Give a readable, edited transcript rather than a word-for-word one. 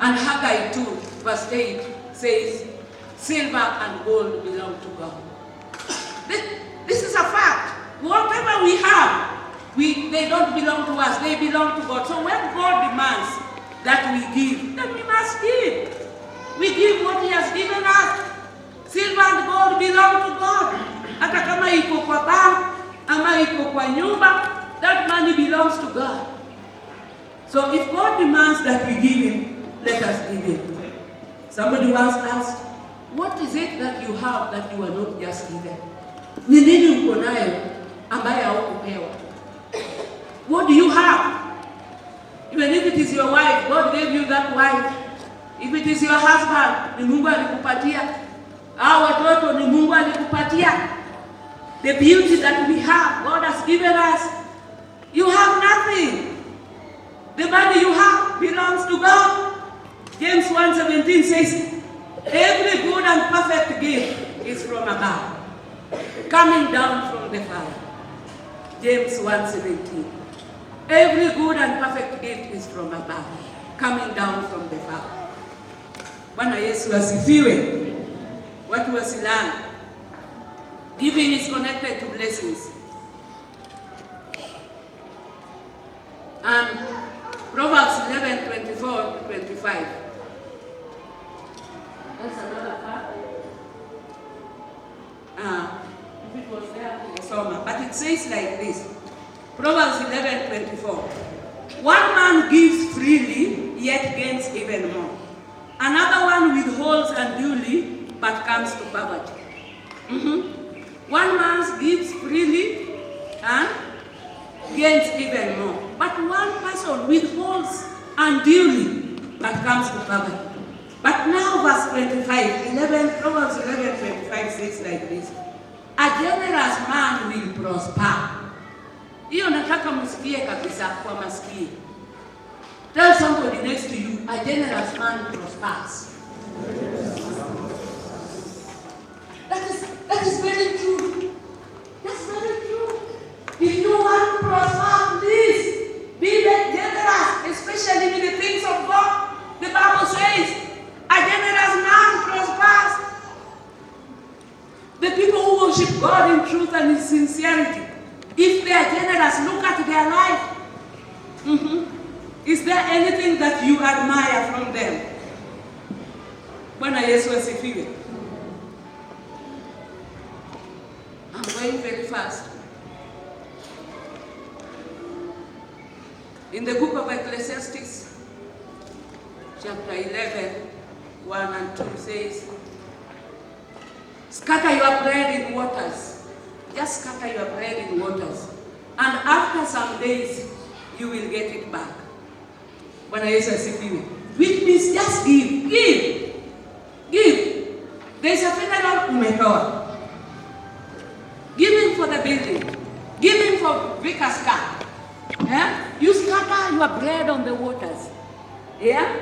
And Haggai 2, verse 8 says, silver and gold belong to God. This is a fact. Whatever we have, they don't belong to us, they belong to God. So when God demands that we give, then we must give. We give what He has given us. Silver and gold belong to God. Hata kama iko kwa bank, ama iko kwa nyumba, that money belongs to God. So if God demands that we give Him, let us give Him. Somebody once asked, what is it that you have that you are not just given? Ni nini uko nayo ambaye haukupewa? What do you have? Even if it is your wife, God gave you that wife. If it is your husband, ni Mungu alikupatia. Au watoto ni Mungu alikupatia. The beauty that we have, God has given us. You have nothing. The money you have belongs to God. James 1:17 says, every good and perfect gift is from above, coming down from the Father. James 1:17. Every good and perfect gift is from above, coming down from the Father. Bwana Yesu asifiwe. Watu wasilani. Giving is connected to blessings. And Proverbs 11:24-25. That's another part. If it was there, but it says like this. Proverbs 11:24. One man gives freely, yet gains even more. Another one withholds unduly, but comes to poverty. One man gives freely and gains even more. But one person withholds unduly, but comes to poverty. But now verse 25, Proverbs 11:25 says like this. A generous man will prosper. Hiyo nataka msikie kabisa kwa masikio. Tell somebody next to you, a generous man prospers. That is very true. That's very true. If you want to prosper, please be generous, especially with the things of God. The Bible says, a generous man prospers. The people who worship God in truth and in sincerity, if they are generous, look at their life. Is there anything that you admire from them? Bwana Yesu asifiwe. I'm going very fast. In the book of Ecclesiastes, chapter 11, 1 and 2 says, scatter your bread in waters. Just scatter your bread in waters. And after some days, you will get it back. Bwana Yesu asifiwe. Which means just give. Give. There's a funeral umetoa. Giving for the building. Giving for Vicar's car. You scatter your bread on the waters. Yeah?